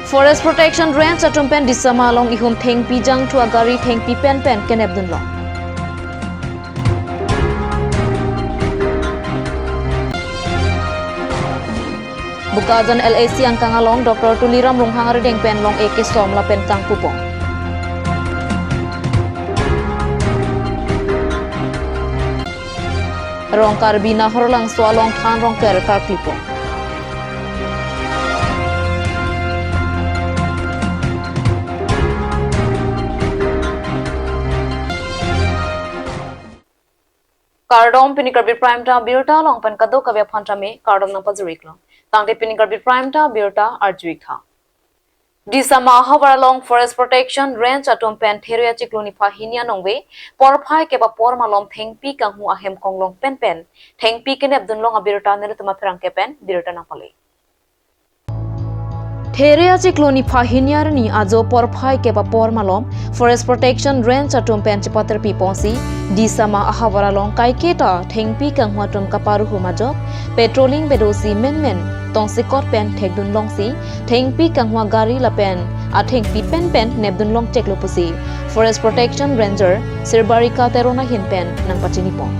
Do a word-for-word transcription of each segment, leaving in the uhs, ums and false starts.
Forest Protection Range atum pen Disama along ihum thengpi jangthu agari thengpi penpen kenepdunlong. Bokajan L A C angkang along Doctor Tuliram Ronghang arideng pen long-e kesom lapen kangpupong. Rong Karbi Nahor Langso along than rongker karklipong. Kardom, pini Karbi Prime Time abirta along pen kadokave aphan tame kardom nangpajir-iklo. Tangte pini Karbi Prime Time abirta arju-ik tha. Disama ahavar along Forest Protection Range atum pen There achiklo niphai hini aningve porphai kep apor malom thengpi kanghu ahem konglong penpen thengpi kenepdunlong abirta nelitum apherangke pen birta nangpale. There achiklo niphai hini arni ajo porphai kep apor malom Forest Protection Range atum pen chepaterpi ponsi Disama ahavar along kaiketa thengpi kanghu atum kaparuhu majok patrolling bedosi menmen tongsekot pen thekdunlongsi thengpi kanghu agari lapen athengpi penpen nepdunlong cheklo pusi Forest Protection Ranger Sribarika Teron ahin pen nangpachinipon.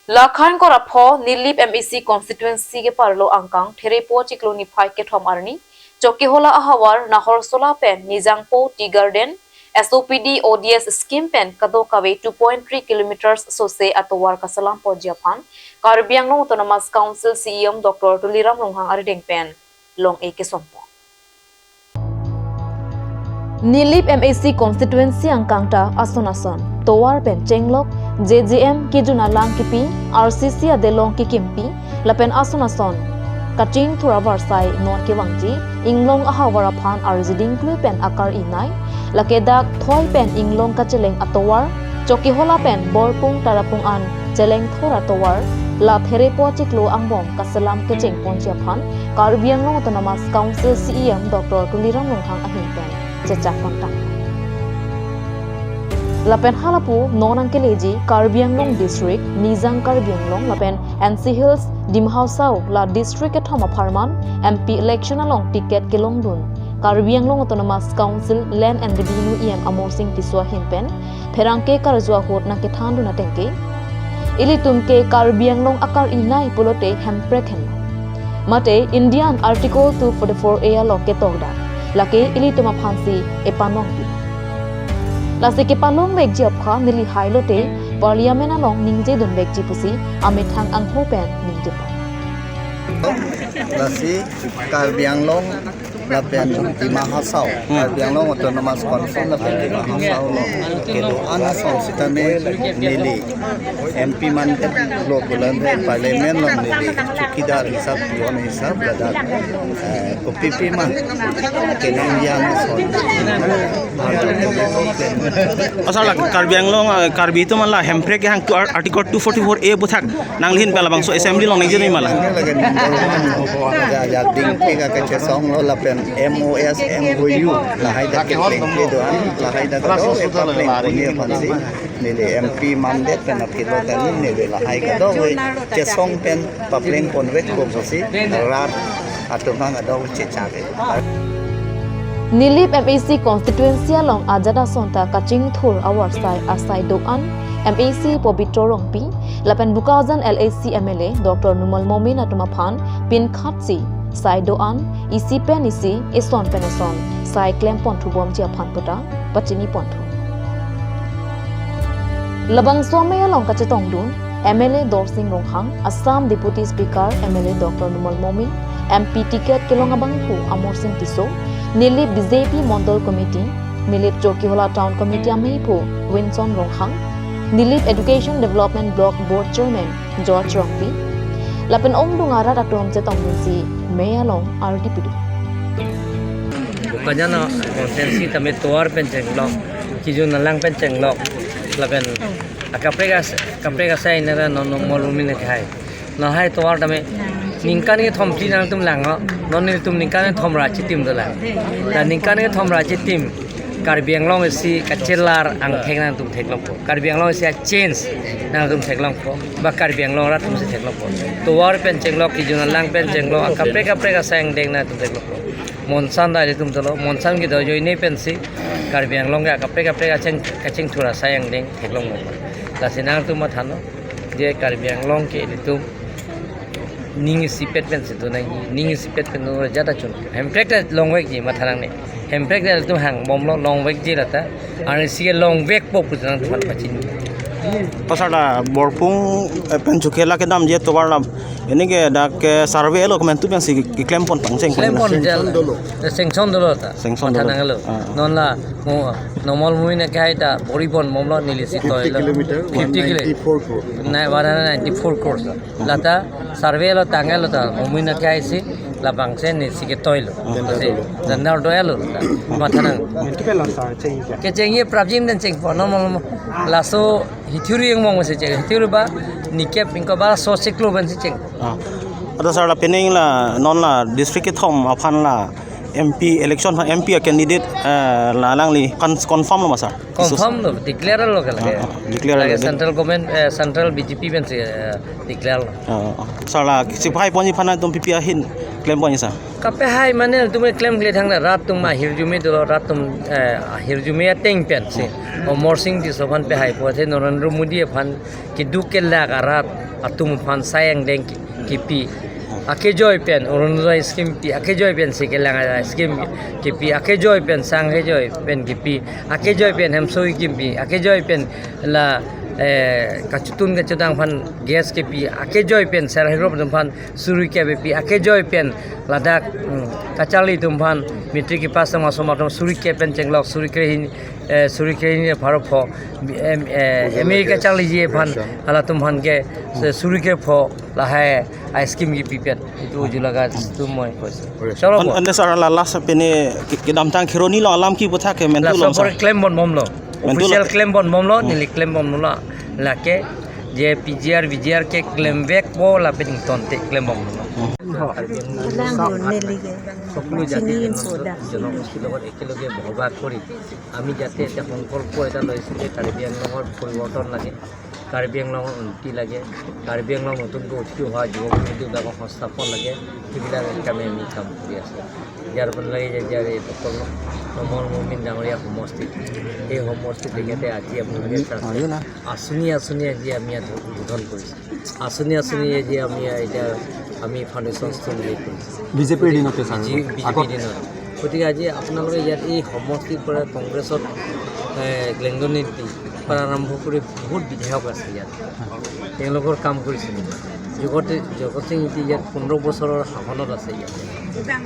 Lakhan kora pho Nilip M A C constituency keparlo angkang Therepo achiklo niphai kethom arni Chokihola ahavar Nahorsola pen Nijangpo Tea Garden S O P D O D S scheme pen kadokave two point three kilometers sose atovar kaselam ponji aphan Karbi Anglong Autonomous Council C E M Doctor Tuliram Ronghang arideng pen long-e kesompon. Nilip M A C constituency angkang ta ason ason tovar pen chenglok, J J M kejun alang kipi, R C C adelong kekimpi lapen ason ason kachingthur avarsai non kevangji inglong ahavar aphan arjiding klui pen akar-inei, lake dak thoi pen inglong kacheleng atovar, Chokihola pen Borpung Tarapung an chelengthur atovar, la Therepo achiklo angbong kaselam kechengponji aphan Karbi Anglong Autonomous Council C E M Doctor Tuliram Ronghang ahin pen chechak kontang. Lapen halapu non nangkeleji Karbi Anglong District, Nijang Karbi Anglong lapen N C Hills, Dima Hasao la district kethom apharman M P election along ticket kelongdun Karbi Anglong Autonomous Council Land and Revenue E M Amarsing Tisso ahin pen pherangke karju ahut nangkethandun atengke, ilitum ke Karbi Anglong akar-inei pulote hemprek henlo. Mate Indian Article two forty-four A along ketokdak, lake ilitum aphansi epanongpi. Lasi kepalongvekji aphan neli hailote Parliament along ningjedunvekji pusi amethang angho pen ningjepon. Lasi Karbi Anglong lapen Dima Hasao, Karbi Anglong Autonomous Council lapen Dima Hasao along kedo-an ason sitame neli M P mandate lo pulote Parliament along neli chowkidar hisap, peon hisap ladak, eh, kopipi ma kenangji ason. Asal la Karbi Anglong, eh, Karbi atum la hemprek kehang tu ar-, Article two forty-four A aputhak nanglihin pen labangso assembly along ningje ma la? Lake number one, ja, ja, dingpi ka kachesonglo lapen M O S, M O U, lahai dak keplengple do-an, lahai dak do, epaplengponji aphansi neli M P mandate pen apilo tangte neli lahai kadokave chesong pen paplengponvekpo pusi rat atum aphan kadokave chechak-e. Nilip M A C constituency along ajat ason ta kachingthur avarsai asai do-an M A C Pobitro Rongpi lapen Bokajan L A C M L A Doctor Numal Momin atum aphan pinkhatsi sai do-an isi pen isi, eson pen eson sai klemponthubomji aphan puta pachiniponthu. Labangso amei along kachetongdun M L A Dorsing Ronghang, Assam Deputy Speaker M L A Doctor Numal Momin, M P ticket kelong abangphu Amarsing Tisso, Nilip B J P Mondol Committee, Nilip Chokihola Town Committee ameiphu Winson Ronghang, Nilip Education Development Block Board Chairman George Rongpi, lapen ongdung arat atum chetongdunsi mei along ardi pidun. Bokajan constituency tame tovar pen chenglok, kejun alang pen chenglok, lapen akaprek as-, kaprek asai nara non non mol umi ne thai. Non hai tovar tame ningkan kethom phli nangtum langlo, non nelitum ningkan kethom ra chitim dolang. Dan ningkan kethom ra chitim, Karbi Anglong isi kachelar angthek nangtum theklongpo. Karbi Anglong isi a-change nangtum theklongpo. Ba Karbi Anglong arat atumsi theklongpo. Tovar pen chenglok, kejun alang pen chenglok, akaprek kaprek asai angdeng nangtum theklongpo. Monsan ta ilitum dolo, monsan kedo ajoine pensi Karbi Anglong ke akaprek kaprek acheng kachingthur asai angdeng theklongpo. Lasi nangtum matha non, je Karbi Anglong ke ilitum ning isipet pensi do nangji, ning isipet pen do jada chun. Hemprek ta longvekji matha nangne. Hemprek ta ilitum hangbomlo, longvekji lata. Arnisi ke longvekpo pu nangtum aphan pachini. Pasal la Borpung, eh, pen Chokihola kedamji atovar la. Pini ke dak, eh, survey lo komantu pensi keklem pon pangcheng. Klem pon jal. Sanction dolo. Sanction dolo ta. Sanction matha dolo. Nanglo. Ah, ah. Non la mo Numal Momin akehai ta bor-i ponbomlo, nelisi toilo. Fifty kilometer, fifty kilo. One ninety-four crore. Na, one hundred ninety-four crores. Lata survey lo tanglo ta, Momin akehai si labangsi nelisi ketoilo. Ah. Si, tender do-elo ta. Matha nang. Kechengji prapjin dan chengpo, no, no, no. Laso hithuri yang mong si cheng. Hithuri ba, nikep ingko ba so siklo ban si cheng. Ah. Ada sar la pining la non la district kethom aphan la M P election ha M P a candidate, eh, la alangli kan confirm lo ma sar? Confirm lo, declare lo ke lake. Ah, ah, declare lake lo de. Central government, eh, central B J P pensi, eh, declare lo. Ah, ah. Sar la sipai ponji aphan nangtum P P ahin klem ponji sar? Kapehai mane nangtum klem kle thang na rat atum ahirjume dolo, rat atum, eh, ahirjume ateng pensi. Amarsing Tisso aphan pehaipo, athe Narendra Modi aphan keduk kelak arat atum aphan sai angdeng ki- kipi. Akejoi pen Orunodoi scheme pi, akejoi pen si kelang a scheme kipi, akejoi pen sang kejoi pen kipi, akejoi pen hemso kipi, akejoi pen la, eh, kachotun kachotang aphan gas kipi, akejoi pen sar hirop atum aphan suri kep pi, akejoi pen ladak, hmm, kacharli atum aphan matric kepass asomar atum suri kep pen chenglok, suri krehini, eh, suri krehini pharo pho, em, eh, M A kacharliji aphan, halatum aphan ke, se suri krepho lahai a scheme kipi pen. Itu ujula ka situ moi koise. Chalo. An-, bo. Ante sar la last pini ke-, kedamtang Kheroni lo alam keputhak ke mentu. Last lo sar. Klem ponbomlo. Mentu lo. Official klem ponbomlo, hmm, neli klem ponbomlo. Lake je P G R, V G R ke klemvekpo lapen ingtonte klem ponbomlo. Hmm. সকলো জাতি জনগোষ্ঠীৰ লগত একেলগে বসবাস কৰি আমি যাতে এটা সংকল্প এটা লৈছোঁ যে কাৰ্বি আংলঙৰ পৰিৱৰ্তন লাগে, কাৰ্বি আংলঙৰ উন্নতি লাগে, কাৰ্বি আংলং নতুনকৈ উঠি অহা যুৱ প্ৰজন্মবিলাকৰ সংস্থাপন লাগে, সেইবিলাক কামে আমি কাম কৰি আছোঁ। ইয়াৰ আপোনালোকে যে এতিয়া এই ডক্টৰ নুমল মমিন ডাঙৰীয়া সমষ্টি, সেই সমষ্টিত তেখেতে আজি আপোনালোকে চাইছে, আঁচনি আঁচনি আজি আমি ইয়াত উদ্বোধন কৰিছোঁ। আঁচনি আঁচনি আজি আমি এতিয়া আমি ফাউণ্ডেশ্যন ষ্ট'ন হেৰি কৰিছোঁ। বিজেপিৰ দিনতে ছাৰ। বি জে পি আগত দিনত। গতিকে আজি আপোনালোকে ইয়াত এই সমষ্টিৰ পৰা কংগ্ৰেছত, এ, লেংডন নেতৃত্ব পৰা আৰম্ভ কৰি বহুত বিধায়ক আছে ইয়াত। তেওঁলোকৰ কাম কৰিছে। জগতে, জগত সিং এতিয়া ইয়াত পোন্ধৰ বছৰৰ শাসনত আছে ইয়াত।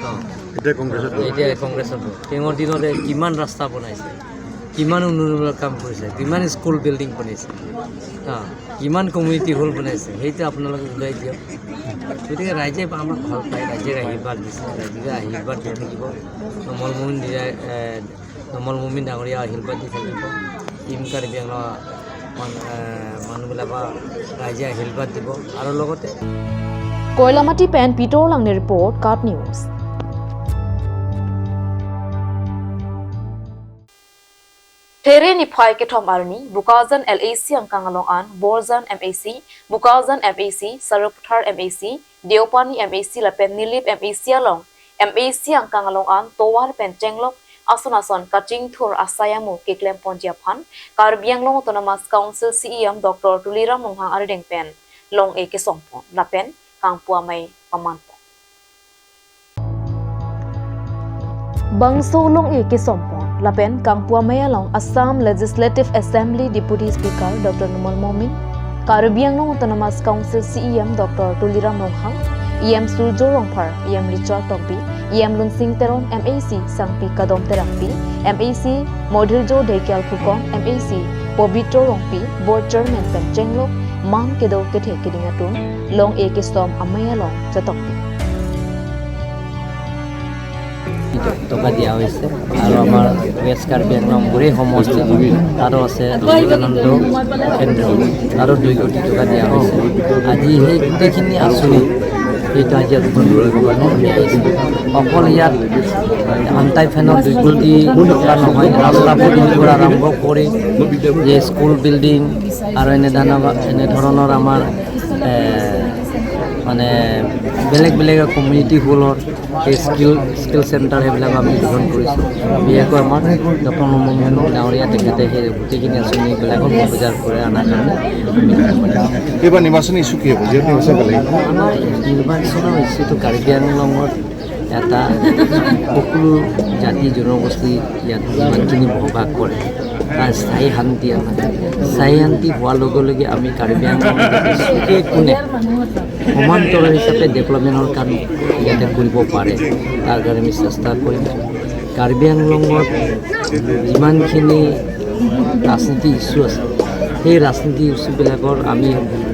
অ। এতিয়া কংগ্ৰেছত। এতিয়া কংগ্ৰেছত। তেওঁৰ দিনতে কিমান ৰাস্তা বনাইছে, কিমান উন্নয়নমূলক কাম কৰিছে, কিমান স্কুল বিল্ডিং বনাইছে, অ, কিমান কমিউনিটি হল বনাইছে, সেইটো আপোনালোকে ওলাই দিয়ক। গতিকে ৰাইজে আমাক ভাল পায়, ৰাইজে আশীৰ্বাদ দিছে, ৰাইজে আশীৰ্বাদ দি থাকিব। নুমল মমিন দিয়াই, এ, নুমল মমিন ডাঙৰীয়া আশীৰ্বাদ দি থাকিব। টিম কাৰ্বি আংলং মান-, এ, মানুহবিলাকক ৰাইজে আশীৰ্বাদ দিব। আৰু লগতে Koilamati pen Pitor Langne report, KAT News. There niphai kethom arni, Bokajan L A C angkang along an, Borjan M A C, Bokajan M A C, Sarupathar M A C, Deopani M A C lapen Nilip M A C along, M A C angkang along an tovar pen chenglok ason ason kachingthur asai amo keklem ponji aphan Karbi Anglong Autonomous Council C E M Doctor Tuliram Ronghang arideng pen long-e kesom pon lapen kangpu amei paman pon. Bangso long-e kesom pon lapen kangpu amei along Assam Legislative Assembly Deputy Speaker Doctor Numal Momin, Karbi Anglong Autonomous Council C E M Doctor Tuliram Ronghang, E M Surjya Rongphar, E M Richard Tokbi, E M Lunsing Teron, M A C Sangpi Kadom Terangpi, M A C Modhirjo Deikial Phukan, M A C Pobitro Rongpi, Board Chairman pen chenglok man kedo kethe keding atum long-e kesom amei along chetokpi. টকা দিয়া হৈছে আৰু আমাৰ ৱেষ্ট কাৰ্বি আংলং বুঢ়ী সমষ্টি তাৰো আছে দুৰ্গানন্দ কেন্দ্ৰ আৰু দুই কোটি টকা দিয়া হৈছে। আজি সেই গোটেইখিনি আঁচনি এইটো আজি উদ্বোধন কৰিব কাৰণে আমি আহিছোঁ। অকল ইয়াত আন্তাই ফেনৰ দুইকুল দি থকা নহয়, ৰাস্তা পদূলিৰ পৰা আৰম্ভ কৰি যে স্কুল বিল্ডিং আৰু এনেধৰণৰ, এনেধৰণৰ আমাৰ, এ, মানে বেলেগ বেলেগ কমিউনিটি হলৰ এই স্কিল, স্কিল চেণ্টাৰ সেইবিলাক আমি উদ্বোধন কৰিছোঁ। বিশেষকৈ আমাৰ ডক্টৰ মনমোহন ডাঙৰীয়া তেখেতে সেই গোটেইখিনি আঁচনিবিলাকক বজাৰ কৰি অনাৰ কাৰণে আমি এইবাৰ নিৰ্বাচনী ইছ্যু কি হ'ব? যিহেতু নিৰ্বাচন পালেহি। আমাৰ নিৰ্বাচনৰ ইছ্যুটো কাৰ্বি আংলঙত এটা সকলো জাতি জনগোষ্ঠী ইয়াত যিমানখিনি বসবাস কৰে, তাৰ স্থায়ী শান্তি আমাৰ। স্থায়ী শান্তি হোৱাৰ লগে লগে আমি কাৰ্বি আংলঙত যাতে চুকে কোণে সমান্তৰাল হিচাপে ডেভেলপমেণ্টৰ কাম ইয়াতে কৰিব পাৰে, তাৰ কাৰণে আমি চেষ্টা কৰিম। কাৰ্বি আংলঙত যিমানখিনি ৰাজনীতি ইছ্যু আছে, সেই ৰাজনীতি ইছ্যুবিলাকৰ আমি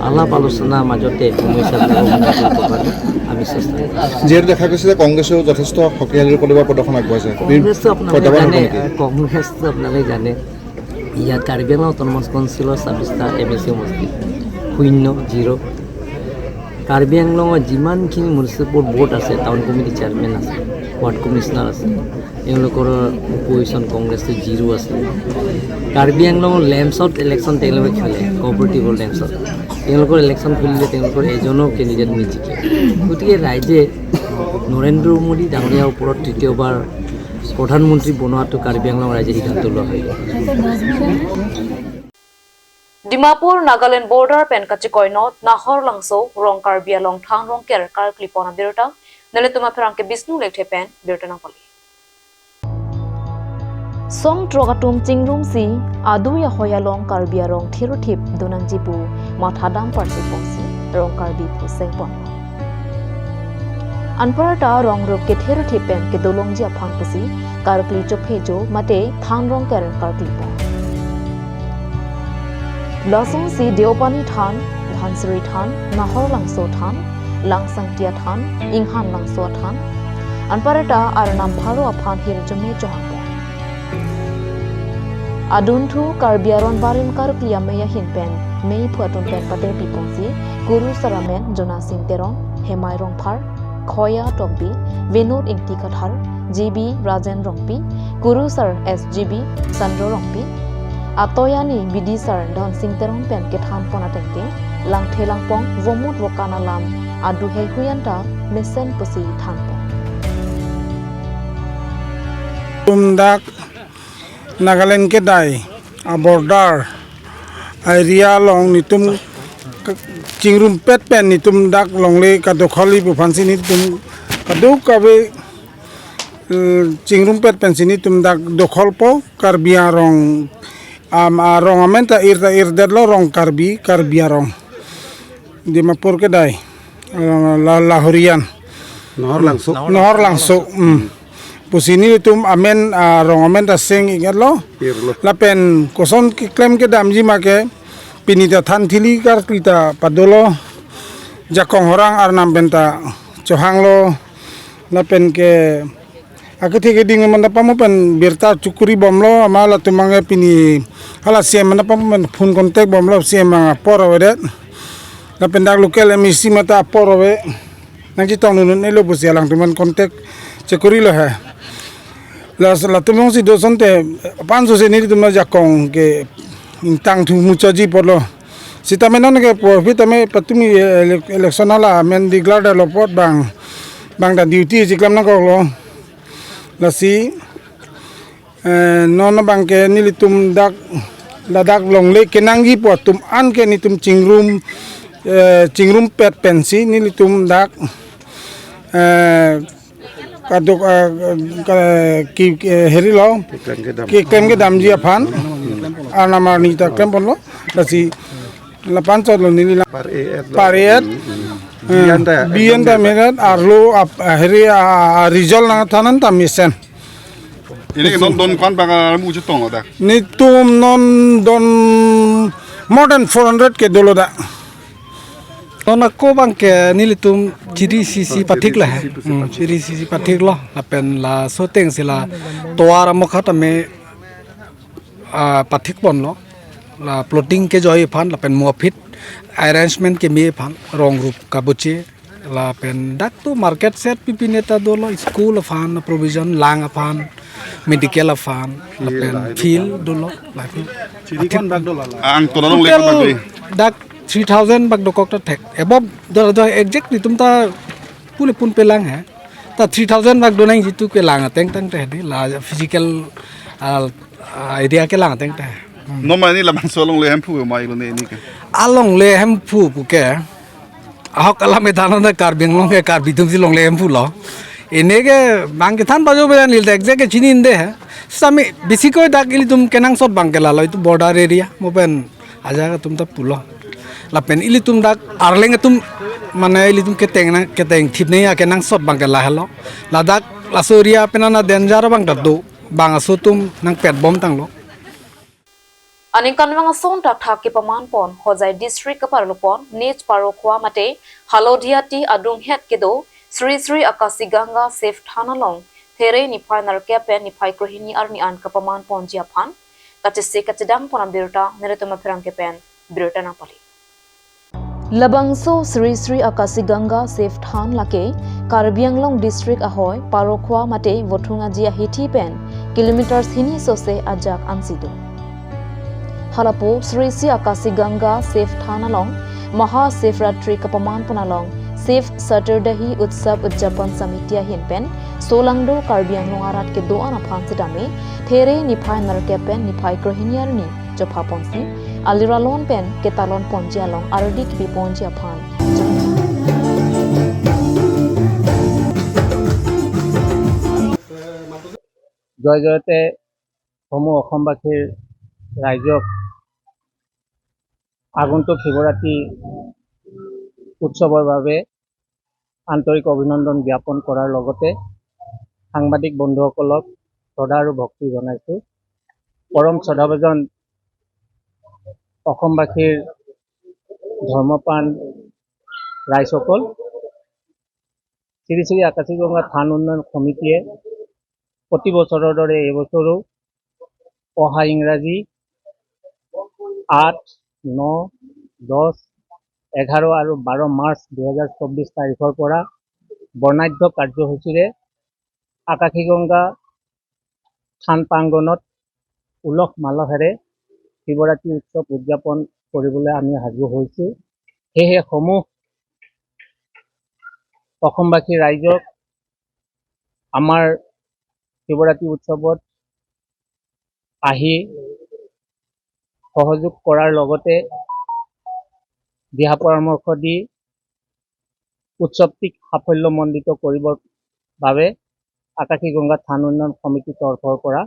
আলাপ আলোচনাৰ মাজতে সমস্যাবিলাকৰ সমাধান কৰিবলৈ আমি চেষ্টা কৰিম। যিহেতু দেখা গৈছে যে কংগ্ৰেছেও যথেষ্ট শক্তিশালী ৰূপত এইবাৰ প্ৰদৰ্শন আগবঢ়াইছে। কংগ্ৰেছটো আপোনালোকে প্ৰত্যাহ্বান হ'ব জানে, নেকি? কংগ্ৰেছটো আপোনালোকে জানে, ইয়াত কাৰ্বি আংলং অট'নমাছ কাউন্সিলৰ ছাব্বিছটা এম এ চি সমষ্টি, শূন্য, জিৰ'। কাৰ্বি আংলঙত যিমানখিনি মিউনিচিপেল বৰ্ড আছে, টাউন কমিটি চেয়াৰমেন আছে, ৱাৰ্ড কমিছনাৰ আছে, তেওঁলোকৰ অপজিশ্যন কংগ্ৰেছটো জিৰ' আছে। কাৰ্বি আংলঙৰ লেম্পছত ইলেকশ্যন তেওঁলোকে খেলে, কঅপাৰেটিভৰ লেম্পছত। তেওঁলোকৰ ইলেকশ্যন খেলিলে তেওঁলোকৰ এজনো কেণ্ডিডেট নিজিকে। গতিকে ৰাইজে নৰেন্দ্ৰ মোদী ডাঙৰীয়াৰ ওপৰত তৃতীয়বাৰ প্ৰধানমন্ত্ৰী বনোৱাটো কাৰ্বি আংলং ৰাইজে সিদ্ধান্ত লোৱা হয়। Dimapur, Nagaland border pen kachekoi anut Nahor Langso rong Karbi along thangrongker karkli pon abirta, nelitum apherangke Bisnu Lekthe pen birta nangpali. Song throk atum chingrumsi adui ahoi along Karbi arong therothip donangji pu mathadam parsi ponsi rong Karbi puseng pon. Anparta rong rup ketherothip pen kedolongji aphan pusi karkli chophejo mate thangrongker karkli pon. Lasonsi Deopani than, Dhansiri than, Nahor Langso than, Langsangtia than, Inghan Langso than, anparta arnam pharo aphan hirjume chohang pon. Adunthu Karbi aron barim karkli amei ahin pen mei phu atum pen paterpi ponsi kurusar amen Jonasing Teron, Hemai Rongphar, Khoya Tokbi, Vinod Ingti Kathar, G B Rajen Rongpi, kurusar S G B Sandro Rongpi, atoyani bidisar Dhansing Teron pen kethan pon atengke, langthe langpong vomut vokan alam adu heihui anta mesen pusi than pon. Tum dak Nagaland kedai a-border area along netum k-, chingrumpet pen netum dak longle kadokhol-i pu aphansi netum kadokave, eh, chingrumpet pensi netum dak dokholpo. Karbi arong, am, arong amen ta ir ta irdetlo, rong Karbi, Karbi arong. Dimapur kedai, eh, la, Lahorian. Nahor Langso. Nahor Langso, hmm. Pusi nelitum amen, ah, rong amen ta seng-iklo. Irlo. Lapen koson keklem kedamji ma ke, pini ta than thili karkli ta padolo. Jakong horang arnam pen ta chohanglo. Lapen ke akethe keding manda pamo pen birta chokori bomlo, ama latum abangke pini hala C M manda pamo pen phone contact bomlo, C M abang apor avedet. Lapen dak local M A C mate apor ave. Nangchetong nunun elo pusi alangtum an contact chekorilo he. Las latum jongsi do asonte panso se nelitum ajakong ke ingtang thu muchotji apotlo. Sitame non ke profit tame patumi ele-, election hala amen declare detlo apot bang, bang ta duty chiklam nangkoklo. Lasi, eh, non abangke nelitum dak ladak longle kenangji pu atum an ke netum chingrum, eh, chingrumpet pensi nelitum dak, eh, kadok, eh, ka-, ki, eh, herilo. Keklem kedam. Keklem kedamji aphan. Arnam arni ta klem ponlo. Lasi lapan chotlo neli la. Par-et lo. Par-et. Hmm, hmm. Eh, biyan ta, biyan ta ekdom meret, arlo ap-, ah, heri, ah, ah, result nangthan anta mesen. Ini non don ko-an bang amu chetong ada. Netum non don more than four hundred ke dolo da. Non ako abangke nelitum chiri sisi pathik la he. Hmm, chiri sisi pathiklo. Lapen laso atengsi la tovar amokha tame, ah, pathik ponlo. La plotting kejoi aphan lapen mo aphi arrangement keme aphan rong rup kabuche. Lapen dak tu market set pipine ta dolo, school aphan provision, lang aphan, medical aphan, lapen field dolo, lapen. Chiri kon bag dolo la. Ang tola longle. Total bag dei. Dak three thousand bag dokok ta thek. Above do do exact nelitum ta pule pun pelang he. Ta three thousand bag donang jitu ke lang ateng tang te dei, la physical, ah, ah, area ke lang ateng te. Hmm. Nonmai ni labangso alongle Hemphu ma ilo ne ini ke. Alongle Hemphu puke. Ahok alam ethan na Karbi Anglong ke Karbi atum si longle Hemphu lo. Ini ke bang kethan pajo bela neli dak je ke chini inde he. Sami bisi ko dak ilitum kenangsot bang ke lalo itu border area. Mo pen aja atum ta pulo. Lapen ilitum dak Arleng atum mane ilitum keteng na keteng thip ne ya kenangsot bang ke lahelo. Ladak laso area pen ana danger bang ta do. Bang aso atum nangpet bom tanglo. Aningkanvang ason thakthak kepaman pon, Hojai district kaparlo pon, Nij Parokhwa mate Halodiati adunghet kedo, Sri Sri Akashi Ganga Safe Than along, There niphai nerkep pen niphai krohini arni an kapaman ponji aphan, kachesik kachedang pon abirta, Nirito Mapherangke pen birta nangpali. Labangso Sri Sri Akashi Ganga Safe Than lake Karbi Anglong District ahoi Parokhwa mate Vothung Aji ahithi pen kilometers hini sose ajak ansi do. Halapu Sri Sri Akashi Ganga Safe Than along Maha Shivratri kapaman pon along Safe Saturdahi Utsav Udjapon Samiti ahin pen solangdo Karbi Anglong arat kedo-an aphan sitame There niphai nerkep pen niphai krohini arni chopha ponsi aliralon pen ketalon ponji along ardi kipi ponji aphan. জয় জয়তে সমূহ অসমবাসীৰ ৰাইজক আগন্তুক শিৱৰাত্ৰি উৎসৱৰ বাবে আন্তৰিক অভিনন্দন জ্ঞাপন কৰাৰ লগতে সাংবাদিক বন্ধুসকলক শ্ৰদ্ধা আৰু ভক্তি জনাইছোঁ। পৰম শ্ৰদ্ধাভাজন অসমবাসীৰ ধৰ্মপ্ৰাণ ৰাইজসকল, শ্ৰী শ্ৰী আকাশী গংগা থান উন্নয়ন সমিতিয়ে প্ৰতি বছৰৰ দৰে এইবছৰো অহা ইংৰাজী আঠ, ন, দহ, এঘাৰ আৰু বাৰ মাৰ্চ দুহেজাৰ চৌব্বিছ তাৰিখৰ পৰা বৰ্ণাঢ্য কাৰ্যসূচীৰে আকাশী গংগা থান প্ৰাংগণত উলহ মালহেৰে শিৱৰাত্ৰি উৎসৱ উদযাপন কৰিবলৈ আমি সাজু হৈছোঁ। সেয়েহে সমূহ অসমবাসী ৰাইজক আমাৰ শিৱৰাত্ৰি উৎসৱত আহি সহযোগ কৰাৰ লগতে দিহা পৰামৰ্শ দি উৎসৱটিক সাফল্যমণ্ডিত কৰিবৰ বাবে আকাশী গংগা থান উন্নয়ন সমিতিৰ তৰফৰ পৰা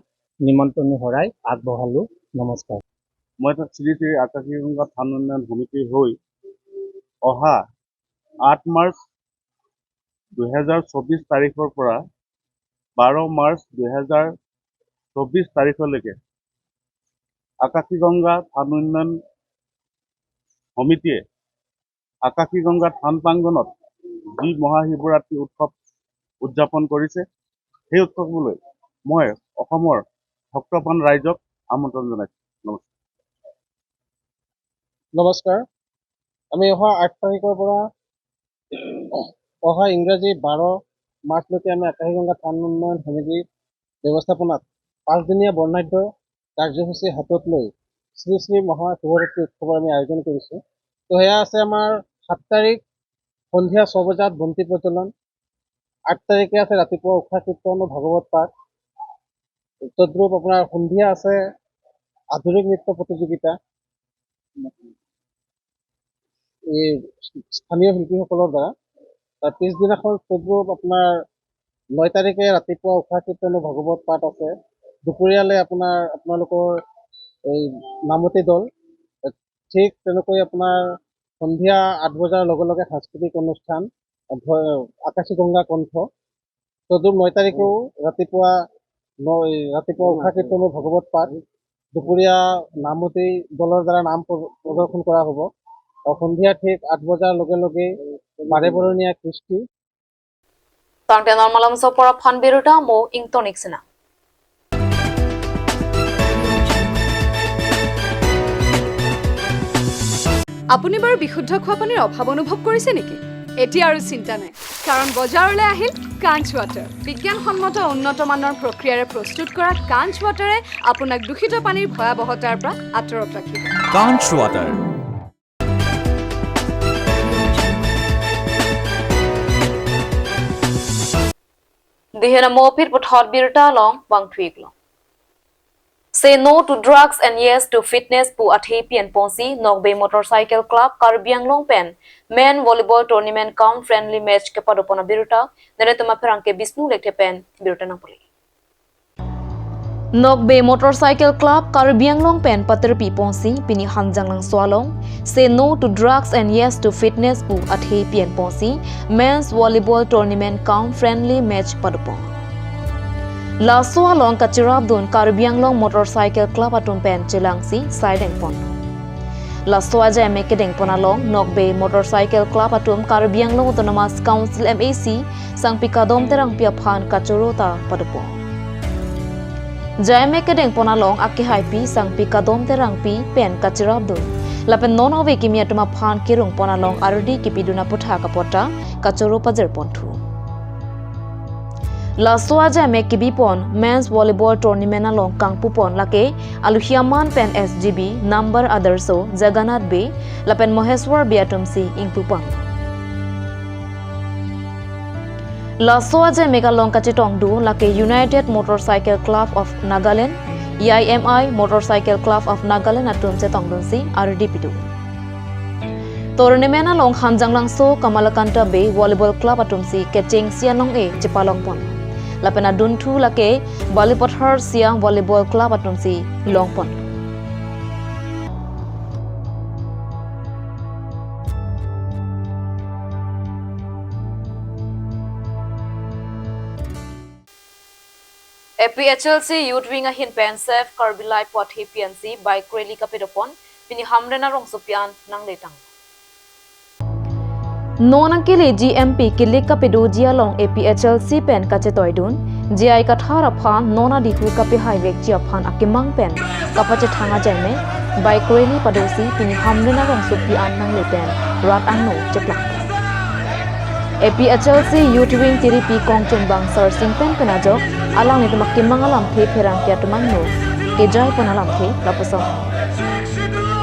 নিমন্ত্ৰণী শৰাই আগবঢ়ালোঁ। নমস্কাৰ। মই এটা শ্ৰী শ্ৰী আকাশী গংগা থান উন্নয়ন সমিতিৰ হৈ অহা আঠ মাৰ্চ দুহেজাৰ চৌব্বিছ তাৰিখৰ পৰা বাৰ মাৰ্চ দুহেজাৰ চৌব্বিছ তাৰিখলৈকে আকাশী গংগা থান উন্নয়ন সমিতিয়ে আকাশী গংগা থান প্ৰাংগণত যি মহাশিৱৰাত্ৰি উৎসৱ উদযাপন কৰিছে, সেই উৎসৱলৈ মই অসমৰ ভক্তপ্ৰাণ ৰাইজক আমন্ত্ৰণ জনাইছোঁ। নমস্কাৰ। নমস্কাৰ। আমি অহা আঠ তাৰিখৰ পৰা অহা ইংৰাজী বাৰ মাৰ্চলৈকে আমি আকাশী গংগা থান উন্নয়ন সমিতিৰ ব্যৱস্থাপনাত পাঁচদিনীয়া বৰ্ণাঢ্য কাৰ্যসূচী হাতত লৈ শ্ৰী শ্ৰী মহাশিৱৰাত্ৰি উৎসৱৰ আমি আয়োজন কৰিছোঁ। তো সেয়া আছে আমাৰ সাত তাৰিখ সন্ধিয়া ছয় বজাত বন্তি প্ৰজ্বলন, আঠ তাৰিখে আছে ৰাতিপুৱা উষা কীৰ্তন আৰু ভাগৱত পাঠ, তদ্ৰূপ আপোনাৰ সন্ধিয়া আছে আধুনিক নৃত্য প্ৰতিযোগিতা, এই স্থানীয় শিল্পীসকলৰ দ্বাৰা। তাৰ পিছদিনাখন তদ্ৰূপ আপোনাৰ নয় তাৰিখে ৰাতিপুৱা উষা কীৰ্তন আৰু ভাগৱত পাঠ আছে। দুপৰীয়ালৈ আপোনাৰ আপোনালোকৰ এই নামতি দল, ঠিক তেনেকৈ আপোনাৰ সন্ধিয়া আঠ বজাৰ লগে লগে সাংস্কৃতিক অনুষ্ঠান, অ, ভ-, আকাশী গংগা কণ্ঠ। তদুৰ নয় তাৰিখেও ৰাতিপুৱা ন-, এই ৰাতিপুৱা উষা কীৰ্তন আৰু ভাগৱত পাঠ, দুপৰীয়া নামতি দলৰ দ্বাৰা নাম প্ৰ-, প্ৰদৰ্শন কৰা হ'ব। আৰু সন্ধিয়া ঠিক আঠ বজাৰ লগে লগেই বাৰে বৰণীয়া কৃষ্টি। Tangte normal amso pora phan birta mo ingtonik sena. আপুনি বাৰু বিশুদ্ধ খোৱা পানীৰ অভাৱ অনুভৱ কৰিছে নেকি? এতিয়া আৰু চিন্তা নাই, কাৰণ বজাৰলৈ আহিল কাঞ্চ ৱাটাৰ। বিজ্ঞানসন্মত উন্নত মানৰ প্ৰক্ৰিয়াৰে প্ৰস্তুত কৰা কাঞ্চ ৱাটাৰে আপোনাক দূষিত পানীৰ ভয়াৱহতাৰ পৰা আঁতৰত ৰাখিব। Kanch Water. Dihena mopit puthot birta along bangthuik long. Say no to drugs and yes to fitness pu athe pian ponsi Nokbe Motorcycle Club Karbi Anglong pen Men Volleyball Tournament cum Friendly Match kepadopon abirta, nere tuma pherangke Bisnu Lekthe pen birta nangpuli. Nokbe Motorcycle Club Karbi Anglong pen paterpi ponsi pini Hanjanglangso along Say no to drugs and yes to fitness pu athe pian ponsi Men's Volleyball Tournament cum Friendly Match padopon. Laso along kachirapdun Karbi Anglong Motorcycle Club atum pen chelangsi saidengpon. Laso ajai me kedengpon along Nokbe Motorcycle Club atum Karbi Anglong Autonomous Council M A C Sangpi Kadom Terangpi aphan kachoro ta padopon. Jai me kedengpon along akehaipi Sangpi Kadom Terangpi pen kachirapdun lapen non ave kimi atum aphan kerungpon along ardi kipidun aputhak apot ta kachoro pajirponthu. Laso ajai me kibipon Men's Volleyball Tournament along kangpupon lake Aluhiaman pen S G B, Nambar Adarso, Jagannath Bey lapen Moheswar Bey atumsi ingpupang. Laso ajai me along kachetongdun lake United Motorcycle Club of Nagaland, E I M I Motorcycle Club of Nagaland atum chetongdunsi ardi pidun. Tournament along Hanjanglangso Kamalakanta Bey Volleyball Club atumsi kechengsi anong-e chepalongpon. Lapen adunthu lake Balipathar Siang Volleyball Club atumsi longpon. A P H L C Youth Wing ahin pen Save Karbi Life pu athe piansi bike rally kapadopon pini Hamren arongsopi an nangletang. Non angkele G M P kilik kapedoji along A P H L C pen kachetoidun, J I Kathar aphan non adihu kapehaivekji aphan akemang pen kapachethang ajai me bike rally padosi pini Hamren arongsopi an nangle pen rat angno cheplang. A P H L C Youth Wing tiripi kongchungbang Sarsing pen pen ajok alanglitum akemang alamthe pherangke atum angno kejai pon alamthe lapuson.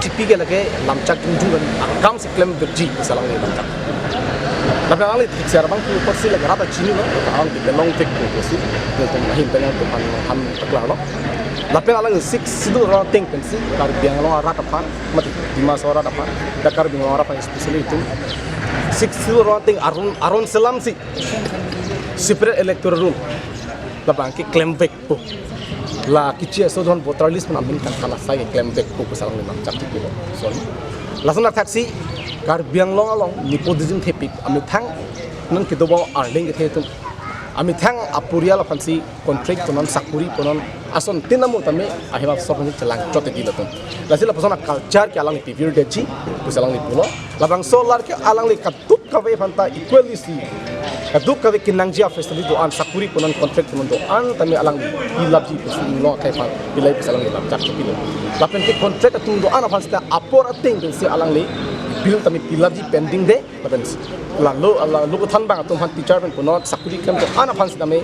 Chipi ke lake lamchak jung jung kan akam si klemvekji pusi alangli lamchak. Lapen alangli thik ser bang tu porsi lake rata chini lo, alangli kelong thik tu porsi, dia tu mahin tengah tu pan ham teklar lo. Lapen alangli Sixth Schedule aro ateng pensi Karbi Anglong arat aphan, mati Dima Hasao arat aphan, da Karbi Anglong arat aphan especially itu Sixth Schedule aro ateng aron aron selamsi separate electoral roll labang ke klemvekpo. La kichi aso don voter list pen amin kan kalasai klemvekpo pusi alangli lamchak thik lo. So, lason athaksi Karbi Anglong along nepotism thepik amethang non kedo ba arleng kethe atum. Amethang aporial aphansi contract punon sakuri punon ason tin amo tame ahima sop ni chelang chote di latum. Lasi lapuson culture ke alangli pivirdetji pusi alangli pulo. Labangso alar ke alangli kaduk kave aphanta equally si kaduk kave kenangji a-facility do-an, sakuri punon contract punon do-an tame alangli pilapji pusi Inglong akhei aphan pilai pusi alangli lamchak chepilo. Lapen ke contract atum do-an aphan seta apor ateng pensi alangli bill tame pilapji pending de, lapen lalo lalo kothan bang atum aphan teacher pen punon sakuri klem do-an aphan seta me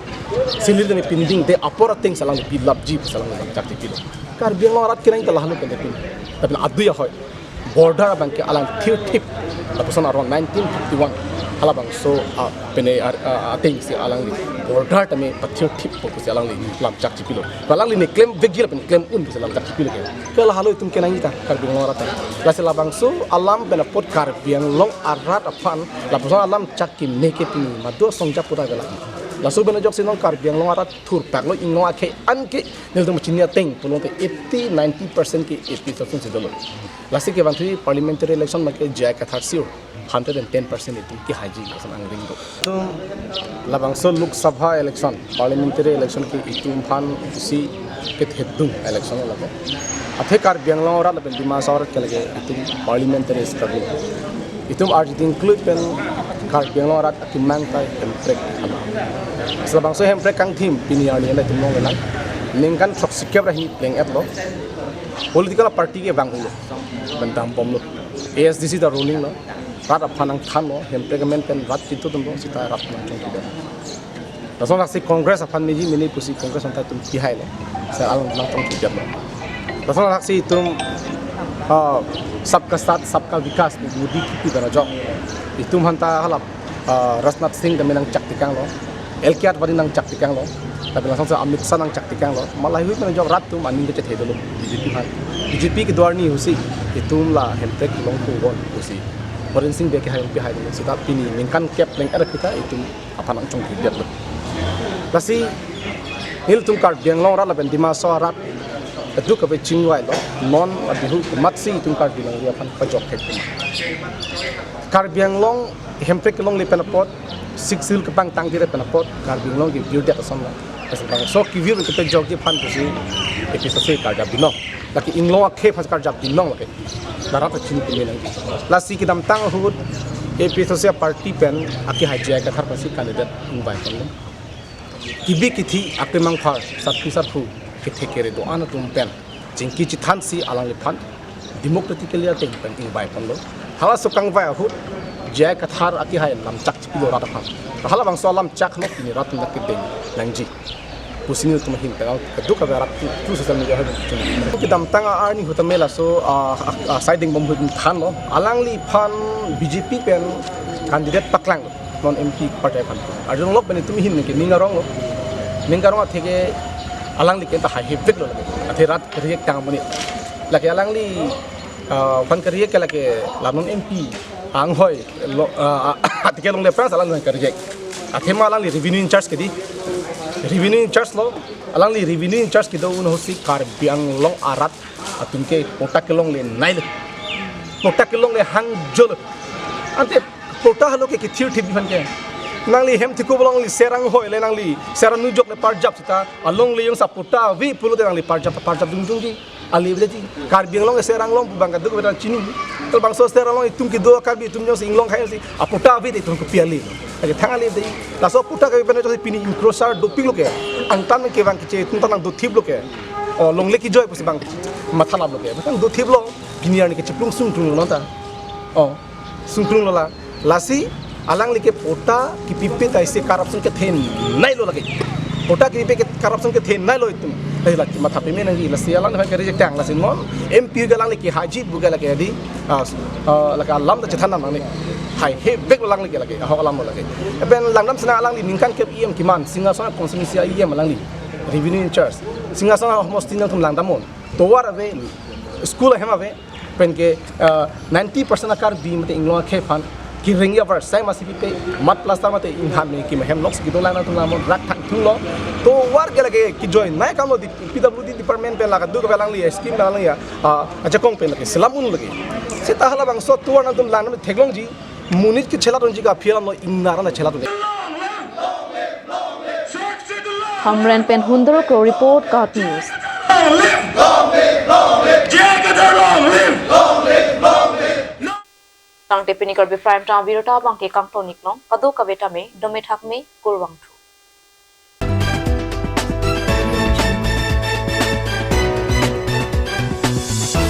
salary tame pending de apor ateng si alangli pilapji pusi alangli lamchak chepilo. Karbi Anglong arat kenang ta lahelo pen pin. Lapen adui ahoi border abang ke alang thirthip. Lapuson around nineteen fifty-one halabangso, ah, pene, ah, ah, ateng si alangli border tame pathirthippo pusi alangli lamchak chepilo. Alangli ne klemvekji lapen klem un pusi lamchak chepilo ke. Ke lahelo itum kenang ita Karbi Anglong arat. Lasi labangso alam pen apot Karbi Anglong arat aphan lapuson alamchak keme ke pini madu asong japu ta vela. Laso pen ajoksi non Karbi Anglong arat thurpak lo, Inglong akhei an ke nelitum chini ateng pulote eighty ninety percent ke A P H L C si dolo. Lasi kevangthu parliamentary election make J I Kathar sure hundred and ten percent itum kehaiji lason angring do. Itum labangso Lok Sabha election, parliamentary election ke itum aphan isi kethedung election lo ko. Athe Karbi Anglong arat lapen Dima Hasao arat ke lake itum parliamentary struggle. Itum arjuding klui pen Karbi Anglong arat akemang ta hemprek hala. Selabangso hemprek kangthim pini arni anda itum long lang. Ningkan throksi kep ra hini pleng-et lo. Political party ke bang lo. Bentang bom lo. A S D C ta ruling lo. rat aphan nangthanlo, Hemprek amen pen rat chintu atumlo, seta rat aphan nangchongkidetlo. Lason laksi Congress aphan meji mene pusi Congress anta itum pihailo. Seta alang nangchongkidetlo. Lason laksi itum, ah, Sabka Saath, Sabka Vikas, Modi kipi pen ajok. Itum anta hala, ah, Rajnath Singh tame nangchak tekanglo. L K Advani nangchak tekanglo. Lapen lason si Amit Shah nangchak tekanglo. Malai hui pen ajok rat atum aning kechethe dolo B J P aphan. B J P kedo arni ahutsi itum la Hemprek long ko bon pusi Biren Singh Bey akehai pen pihai dolo. Seta pini ningkan kep leng-er kita itum aphan nangchongkidetlo. Lasi nelitum Karbi Anglong rat lapen Dima Hasao arat kadokave chingvailo. Non abihu komatsi itum Karbi Anglong aphan pajok thek. Karbi Anglong Hemprek kelongle pen apot, Sixth Schedule kepangtang dire pen apot, Karbi Anglong kevir det asonlo. Bangso kevir kepajokji aphan pusi A P H L C karjap binong. Lake inglong akhei aphan karjap binong lake. La rat ta chini pini nang. Lasi kedamtang ahut A P H L C party pen akehai J I Kathar aphansi candidate ingvaiponlo. Kebi kethe akemang phar, sarpi sarpo, kethe kere do-an atum pen chingki chethansi alangliphan democratically ateng pen ingvaiponlo. Halaso kangvai ahut J I Kathar akehai lamchak chipilo rat aphan. Halabangso alamchaklo pini rat atum kedeng nangji pusi nelitum ahin tang kadokave arat through social media ahut chun. Kedamtang arni ahut tame laso, ah, ah, ah, Saideng Bomhoi atum thanlo. Alangliphan B J P pen candidate paklanglo. Non M P party aphan. Arjulong lok pen itum ahin ke ning aronglo. Ning arong atheke alangli ke anta haiheveklo lake. Athe rat keriek tang muni. Lake alangli, ah, aphan keriek ke lake la non M P anghoi lo, ah, ah, atheke longle aphrang alangliphan keriek. Athema alangli revenue in charge kedi. Revenue in charge lo. Alangli revenue in charge kedo un ahutsi Karbi Anglong arat atum ke patta kelonglenailo. Patta kelongle hangjolo. Ante patta halo ke kethir thip aphan ke. Nangli hem thikop along nangli ser anghoi le nangli ser anujok le parjap seta alongle jongsi patta ave pulote nangli parjap, parjap dungdungji. Ale aveji. Karbi Anglong ser anglong pu abang kadokave ta chini. Tel bangso ser anglong itum kedo Karbi atum jongsi inglong khai si apatta ave te itum kopi ale. Lake thang ale aveji. Laso patta kave pen jongsi pini encroacher dopiklo ke. Angtan kevang keche itum ta nangdothiplo ke. O longle kejoi pusi abang mathalaplo ke. Abang dothiplo. Pini arni ke chiplung sungtrunglo nonta. O sungtrunglo la. Lasi alangli ke patta kepipe ta isi corruption kethenei lo lake. Patta kepipe ke corruption kethenei lo itum. Lasi lake matha peme nangji, lasi alangli aphan ke reject tang, lasi non M P ke alangli ke haji buka lake di. Ah, ah, lake alam ta chethan nang ni. Haiheveklo alangli ke lake. Ahok alam lo lake. Lapen langdam sena alangli ningkan kep E M keman Singhason constituency E M alangli. Revenue in charge. Singhason homosti nangtum langdamnon. Tovar ave, school ahem ave, pen ke, ah, ninety percent a-Karbi mate inglong akhei aphan kereng avar sai masi pipe, mat plaster mate ingham me kim ahem lok si kedo lang nangtum langdamnon, rak thang thunglo. Tovar ke lake kejoinei akamlo di P W D department pen la kadokave alangli scheme alangli, ah, ajakong pen lake selam un lake. Seta halabangso tovar nangtum langdam theklongji. Monit ke chelat unji ka aphi alam lo ingnar na chelat un. Hamren pen Hundro Kro report, KAT News. Tangte pini Karbi Prime Time abirta abang ke kangton-iklong, kadokave tame dome thakme, kurvangthu.